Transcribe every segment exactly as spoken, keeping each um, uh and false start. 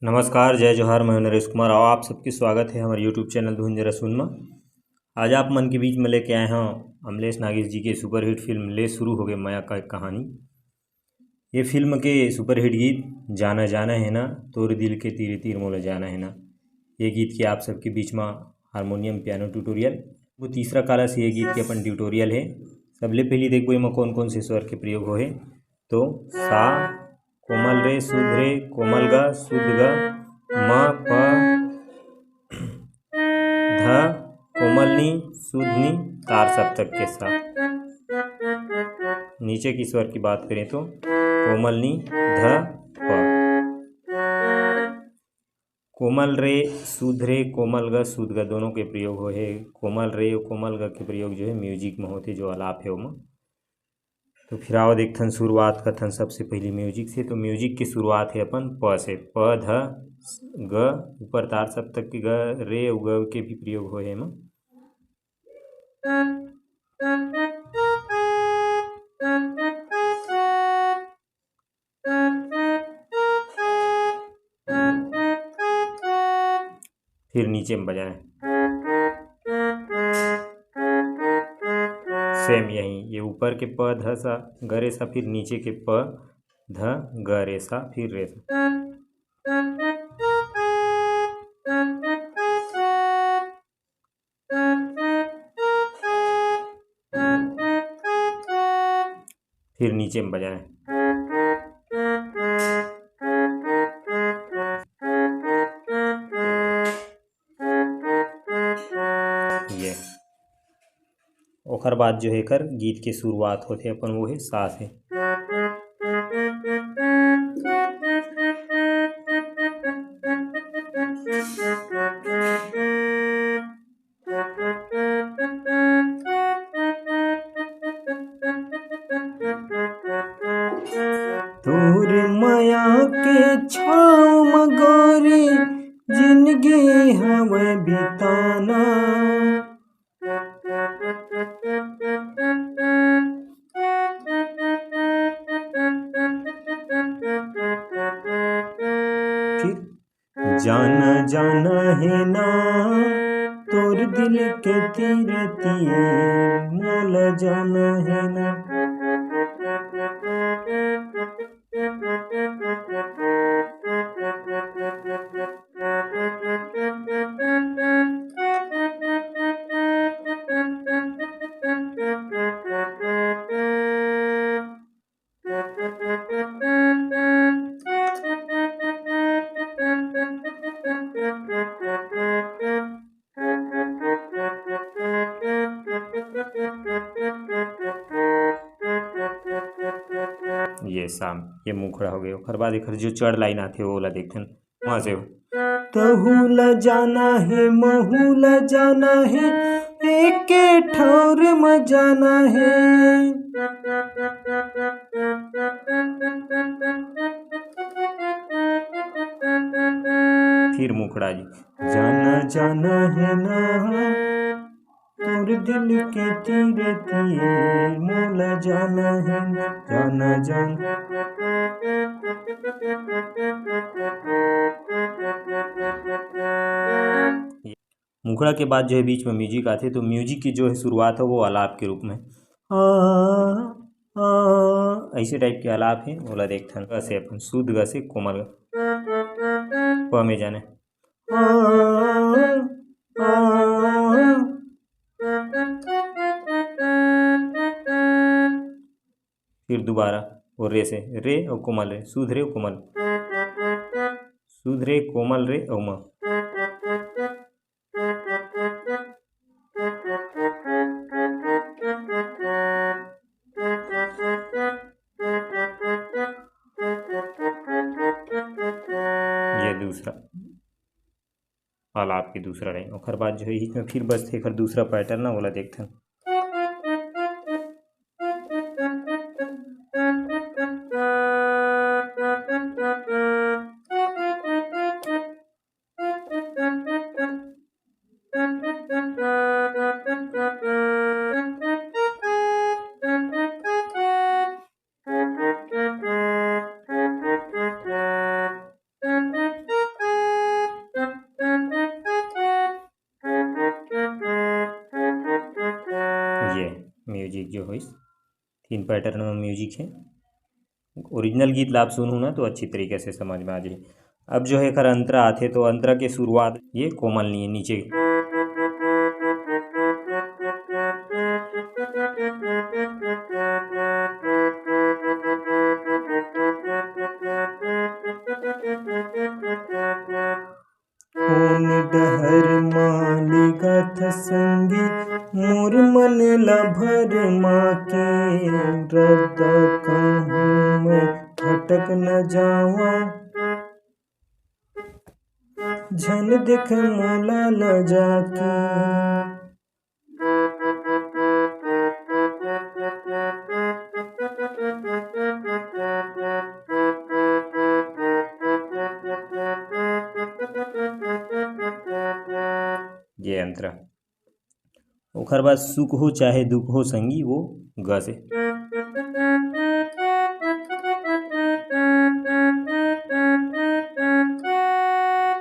नमस्कार, जय जोहार, मैं हूं नरेश कुमार। अउ आप सबके स्वागत हे हमर YouTube चैनल धुन जरा सुन म। आज आप मन के बीच में लेके आए हंव अमलेश नागेश जी के सुपरहिट फिल्म ले सुरू होगे मया का कहानी। ये फिल्म के सुपरहिट गीत जाना जाना हे ना, तोर दिल के तीरे तीर मोला जाना हे ना, ये गीत के आप सबके बीच में हारमोनियम पियानो ट्यूटोरियल। वो तीसरा काला से ये गीत के अपन ट्यूटोरियल हे। सबले पहली देखबो एमा कौन कौन से स्वर के प्रयोग होहे। तो सा, कोमल रे, शुद्ध रे, कोमल ग, शुद्ध ग, म, प, ध, कोमल नी, शुद्ध नी, तार सप्तक के सा। नीचे की स्वर की बात करें तो कोमल नी, ध, प। कोमल रे, शुद्ध रे, कोमल ग, शुद्ध ग दोनों के प्रयोग होहे। कोमल रे अउ कोमल ग के प्रयोग जो है म्यूजिक में होथे, जो आलाप है ओमा। तो फिर आओ देखथन शुरुआत करथन सबसे पहली म्यूजिक से। तो म्यूजिक के शुरुआत है अपन प से, प ध ग, ऊपर तार सप्तक के ग, रे अउ ग के भी प्रयोग होहे एमा। फिर नीचे में बजाएं। सेम यही, ये ऊपर के प ध सा ग रे सा, फिर नीचे के प ध ग रे सा, फिर रे सा। फिर नीचे में बजाएं। ये ओकर बाद जो है एकर गीत के शुरुआत होथे अपन, वो है सा से। तोर मया के छाँव म गोरी जिनगी हवय बिताना। फिर जाना जाना हे ना, तोर दिल के तीर तीर मोला जाना हे ना। ये साम, ये मुखड़ा हो गए। ओकर बाद एकर जो चढ़ लाइन आथे, ओला देखथन। वहां से हो। तहू ला जाना हे, महू ला जाना हे, एके ठौर म जाना हे। फिर मुखड़ा जी। जाना जाना हे ना, तोर दिल के तीर तीर मोला जाना हे ना, जाना जाना। मुखड़ा के बाद जो है बीच में म्यूजिक आथे, तो म्यूजिक की जो है शुरुआत है वो आलाप के रूप में, आ, आ, ऐसे टाइप के आलाप है। ओला देखथन ग से अपन शुद्ध ग से कोमल ग, प में जाने। आ, आ, फिर दोबारा वो रे से, रे अउ कोमल रे, शुद्ध रे अउ कोमल, शुद्ध रे कोमल रे अउ म। ये दूसरा। लाप के दूसरा लाइन। ओकर बाद जो है इही में फिर बजथे एकर दूसरा पैटर्न ना, ओला देखथन। ये म्यूजिक जो होइस, तीन पैटर्न में म्यूजिक है। ओरिजिनल गीत ला आप सुनहू ना तो अच्छी तरीके से समझ में आ जाही। अब जो है एकर अंतरा आथे, तो अंतरा के शुरुआत ये कोमल नी है, नीचे। कोन डहर मा लेगत संगी मोर मन ला भरमा के, रद्दा कहूँ मैं भटक न जावा, झन देख मोला लजा के। ये अंतरा। ओखर बाद सुख हो चाहे दुख हो संगी, वो ग से।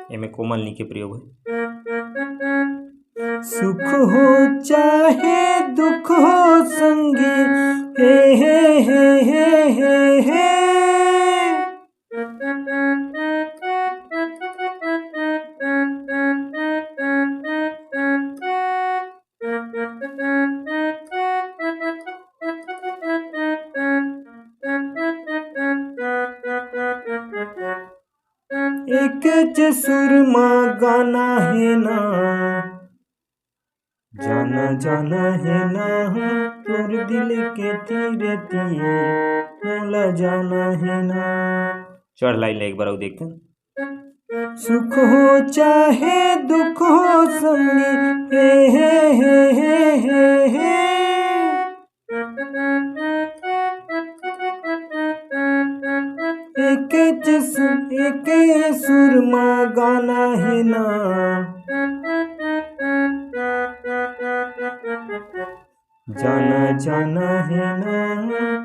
एमे कोमल नी के प्रयोग है। सुख हो चाहे दुख हो संगी, हे, हे, हे। एकेच सुर मा गाना हे ना, जाना जाना हे ना, तोर दिल के तीर तीर मोला जाना हे ना। चढ़ लाइन ला एक बार अउ देखथन। सुख हो चाहे दुख हो संगी, हे, हे, हे। एके जस, एके सुर मा गाना हे ना। जाना, जाना हे ना।